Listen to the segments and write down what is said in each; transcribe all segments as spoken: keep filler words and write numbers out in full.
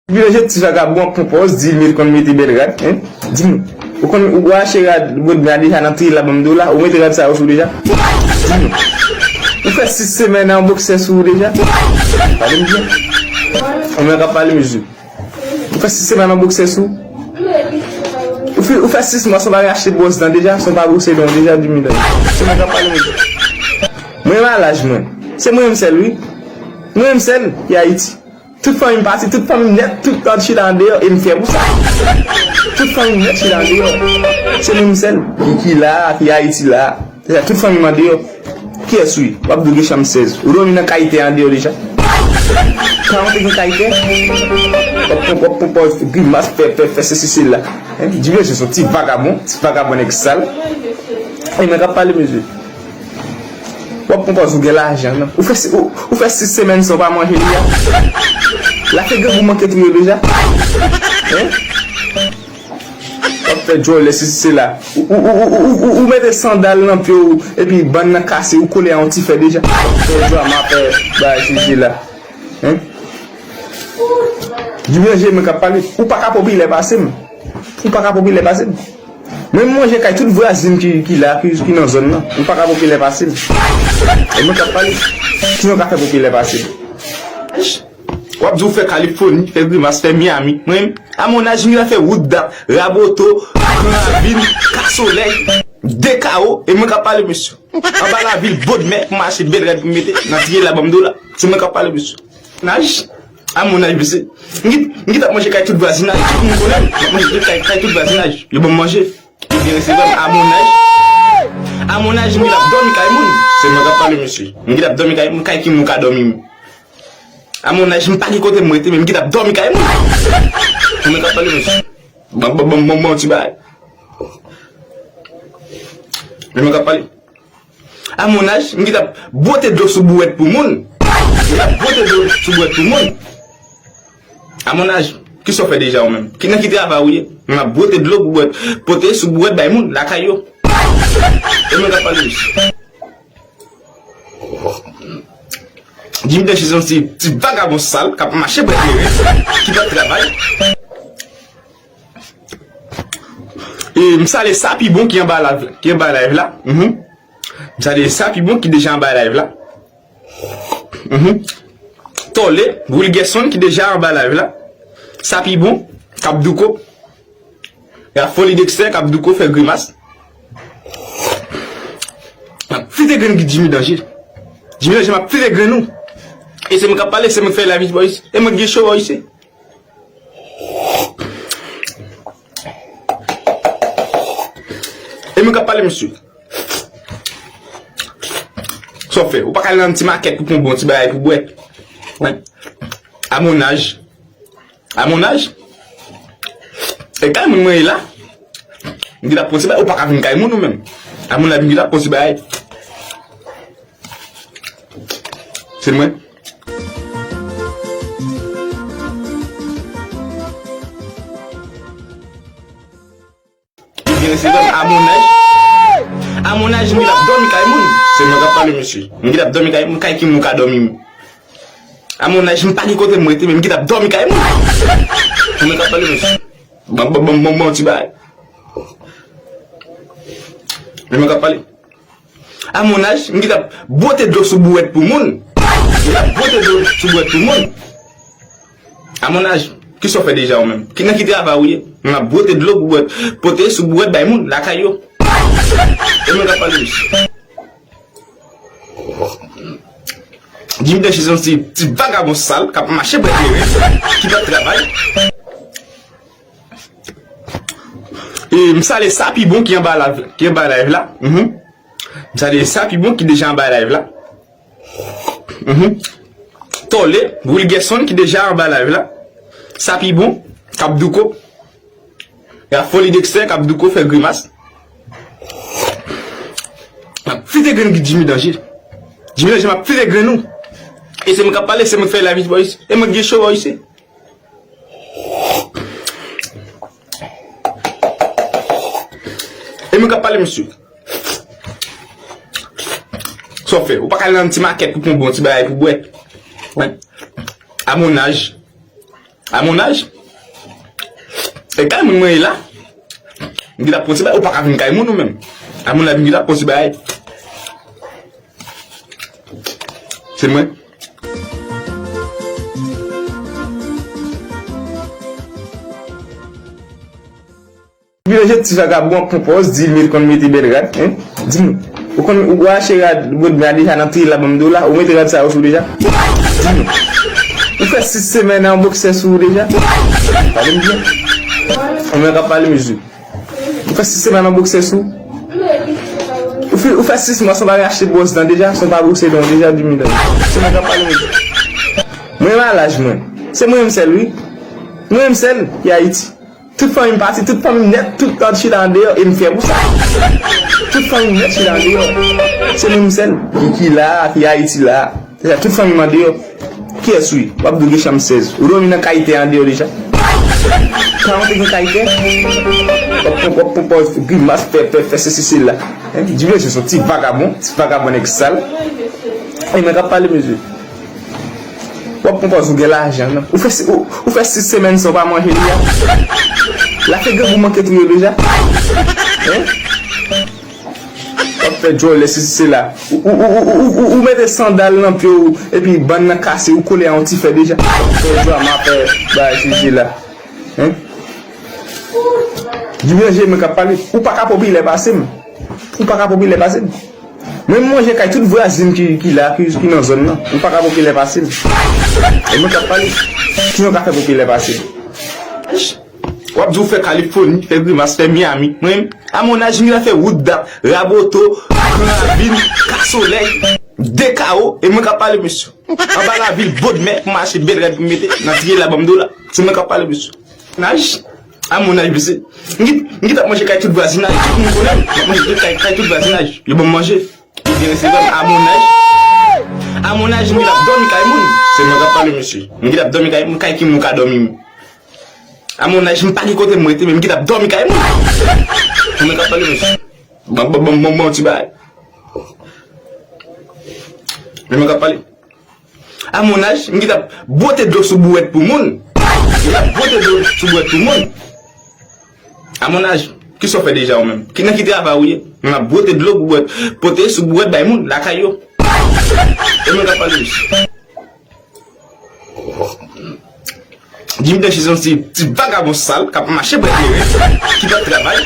Vin jete ti vagabon ap pran pòz, di li met konn mete bèl rad, hein? Di m, ou konn, ou achte rad Brodmè a deja nan Trela banm dola, ou mete rad sa yo sou deja? Di m. Ou fè sis semèn an boksè sou ou deja? Pale m byen. Ou menm k ap pale, mesye. Ou fè sis semèn an boksè sou ou? Ou fè, ou fè sis mwa san pa achte bòs dan deja, san pa bwose dan deja, di m dan. Se mwen k ap pale, mesye. Mwen menm a laj mwen. Se mwen menm sèl, wi. Mwen menm sèl ki Ayiti. Tout fanmi m pati, tout fanmi m nèt, tout tan chita andeyò, e m fyè pou sa. Tout fanmi m nèt chita andeyò. Se mwen menm sèl ki, ki la, ki Ayiti la. Se sa, tout fanmi m andeyò. Kiyès ou ye? W ap di w gen chanm sèz. Ou dòmi nan kay tè andeyò deja. Paran w te gen kay tè? W ap pran, w ap pran pòz grimas, fè, fè, fè sesi sela. Hein? Di mesye se yon ti vagabon, ti vagabon nèg sal. E mwen k ap pale, mesye. W ap pran pòz ou gen lajan, non? Ou fè si-, ou, ou fè sis semèn san w pa manje li a. L a fè grangou manke touye w deja. Hein? W ap fè djòlè sesi sela. Ou, ou, ou mete sandal nan pye w, epi bann nan kase, ou kole a yon ti fè deja. W ap fè drama, fè bagay sesi sela. Hein? Di manje mwen k ap pale. Ou pa ka popilè pase m. Ou pa ka popilè pase m. Menm manje kay tout vwazin ki, ki la, ki, ki nan zòn nan. Ou pa ka popilè pase m. E mwen k ap pale. Kijan w ka fè popilè pase m? W ap di w fè Kalifòni, fè grimas, fè Miami. Mwen, a mon âge, m gentan fè wout Dap, Raboto, Gran Ravin, Kasolèy, Dekawo, e mwen k ap pale, mesye. Anba lavil, Bodmè, pou m achte bèl rad pou m mete, nan tiye la banm dola. Se mwen k ap pale, mesye. Mon âge, a mon âge, mesye. M gen, m gentan ap manje kay tout vwazinaj, tout moun konnen m. M ap manje tout kay, kay tout vwazinaj. Yo ban m manje. Yo byen resevwa m. A mon âge, a mon âge, m gentan ap dòmi kay moun. Se mwen k ap pale, mesye. M gentan ap dòmi kay moun, kay ki moun ka dòmi m. A mon âge, m pa gen kote m rete, men m gentan ap dòmi kay moun. Se mwen k ap pale, mesye. Ban, ban, ban, ban, ban ti bagay. Men mwen k ap pale. A mon âge, m gentan ap bwote dlo sou bouwèt pou moun. M gentan ap bwote dlo sou bouwèt pou moun. A mon âge, kisa w fè deja ou menm? Ki, nan ki travay ou ye? M ap bwote dlo pou bwèt, pote sou bouwèt bay moun, lakay yo. E mwen k ap pale, mesye. Jimmy Danchezon se ti vagabon sal k ap mache bwè kleren, ki pa travay. E m salye Sapibon ki anba live la, ki anba live la. Mhm. M salye Sapibon ki deja anba live la. Mhm. Tòle, Wilgerson ki deja anba live la. Sapibon, k ap douko. E a Foli Dexter k ap douko fè grimas. M ap fite grenn Jimmy Danje. Jimmy Danje, m ap fite grenn ou. E se mwen k ap pale, se mwen k fè lavi bò isi. E mwen k gen cho bò isi. E mwen k ap pale, mesye. Sa w fè? Ou pa ka al nan ti makèt pou pran bon ti bagay pou bwè? Wi. A mon âge. A mon âge. E kay moun mwen ye la. M gentan ap pran ti bagay, ou pa ka vin kay moun ou menm. A mon âge, m gentan ap pran ti bagay. Se mwen. Li vin resevwa m a mon âge. A mon âge, m gentan ap dòmi kay moun. Se mwen k ap pale, mesye. M gentan ap dòmi kay moun, kay ki moun ka dòmi m. A mon âge, m pa gen kote m rete, men m gentan ap dòmi kay moun. Se mwen k ap pale, mesye. Ban, ban, ban, ban, ban ti bagay. Se mwen k ap pale. A mon âge, m gentan ap bwote dlo sou bouwèt pou moun. M gentan ap bwote dlo sou bouwèt pou moun. A mon âge, kisa w fè deja ou menm? Ki, nan ki travay ou ye? M ap bwote dlo pou bwè, pote sou bouwèt bay moun, lakay yo. E mwen k ap pale, mesye. Jimmy Danchezon se ti vagabon sal k ap mache bwè kleren, ki pa travay. E m salye Sapibon ki anba live, ki anba live la. Mhm. M salye Sapibon ki deja anba live la. Mhm. Tòle, Wilgerson ki deja anba live la. Sapibon, k ap douko. E a Foli Dexter, k ap douko fè grimas. M ap fite grenn Jimmy Danje. Jimmy Danje, m ap fite grenn ou. E se mwen k ap pale, se mwen k fè lavi bò isi. E mwen k gen cho bò isi. E mwen k ap pale, mesye. Sa w fè? Ou pa ka al nan ti makèt pou pran bon ti bagay pou bwè? Wi. A mon âge. A mon âge, e kay moun mwen ye la. M gentan pran ti bagay, ou pa ka vin kay moun ou menm. A mon âge, m gentan pran ti bagay. Se mwen. Vin jete ti vagabon ap pran pòz, di li met konn mete bèl rad, hein? Di m, ou konn, ou achte rad Brodmè a deja nan Trela banm do la, ou mete rad sa yo sou deja? Di m, ou fè sis semèn an boksè sou ou deja? Pale m byen. Ou menm k ap pale, mesye. Ou fè sis semèn an boksè sou ou? Ou fè, ou fè sis mwa san pa achte bòs dan deja, san pa boksè dan deja, di m dan. Se mwen k ap pale, mesye. Mwen menm a laj mwen. Se mwen menm sèl, wi. Mwen menm sèl ki Ayiti. Tout fanmi m pati, tout fanmi m nèt, tout lòt chita andeyò, e m fyè pou sa. Tout fanmi m nèt chita andeyò. Se mwen menm sèl ki, ki la, ki Ayiti la. Se sa, tout fanmi m andeyò. Kiyès ou ye? W ap di w gen chanm sèz. Ou dòmi nan kay tè andeyò deja? Paran w te gen kay tè? W ap pran, w ap pran pòz, grimas, fè, fè, fè sesi sela. Hein? Di mesye se yon ti vagabon, ti vagabon nèg sal. E mwen k ap pale, mesye. W ap pran pòz ou gen lajan, non? Ou fè, ou, ou fè sis semèn san w pa manje deja? Lafe grangou manke touye w deja? Hein? W ap fè djòlè, sesi sela. Ou, ou, ou mete sandal nan pye w, epi bann nan kase, ou kole a yon ti fè deja. W ap fè djòlè, m ap fè bagay, sesi sela. Hein? Di mesye, mwen k ap pale. Ou pa ka popilè pase m. Ou pa ka popilè pase m. Mwen, m manje kay tout vwazin ki, ki la, ki, ki nan zòn nan. Ou pa ka popilè pase m. E mwen k ap pale. Kijan w ka fè popilè pase m? W ap di w fè Kalifòni, fè grimas, fè Miami. Mwen, a mon âge, m gentan fè wout Dap, Raboto, Gran Ravin, Ka Solèy, Dekawo, e mwen k ap pale, mesye. Anba lavil, Bòdmè, pou m achte bèl rad pou m mete, nan Trela banm do la. Se mwen k ap pale, mesye. Naj, a mon âge, mesye. M gen, m gentan manje kay tout vwazinaj, tout moun konnen m. M ap manje tout kay, kay tout vwazinaj. Yo ban m manje. Yo vin resevwa m, a mon âge. A mon âge, m gentan ap dòmi kay moun. Se mwen k ap pale, mesye. M gentan ap dòmi kay moun, kay ki moun ka dòmi. A mon âge, m pa gen kote m rete, men m gentan ap dòmi kay moun. Se mwen k ap pale, mesye. Ban, ban, ban, ban, ban ti bagay. Men mwen k ap pale. A mon âge, m gentan ap bwote dlo sou bouwèt pou moun. M gentan ap bwote dlo sou bouwèt pou moun. A mon âge, kisa w fè deja ou menm? Ki, nan ki travay ou ye? M ap bwote dlo bouwèt, pote sou bouwèt bay moun, lakay yo. E mwen k ap pale, mesye. Jimmy Danje se yon ti, ti vagabon sal k ap mache bwè kleren, ki p ap travay.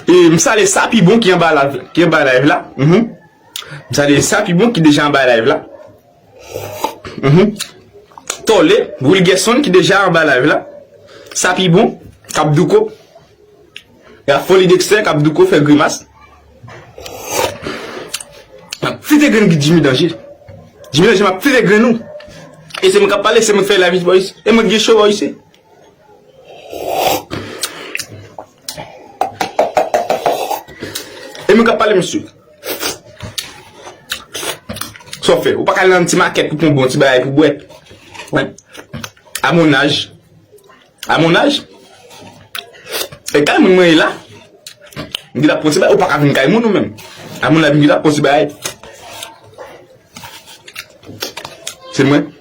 E m salye Sapibon ki anba live, ki anba live la. Mhm. M salye Sapibon ki deja anba live la. Mhm. Tòle, Wilgerson ki deja anba live la. Sapibon, k ap douko. Ya Foli Dexter k ap douko fè grimas. M ap fite grenn Jimmy Danje. Jimmy Danje, m ap fite grenn ou. E se mwen k ap pale, se mwen k fè lavi bò isi. E mwen k gen cho bò isi. E mwen k ap pale, mesye. Sa w fè? Ou pa ka al nan ti makèt pou pran bon ti bagay pou bwè? Wi. A mon âge. A mon âge. E kay moun mwen ye la. M gentan pran ti bagay. Ou pa ka vin kay moun ou menm. A mon âge, m gentan pran ti bagay. Se mwen.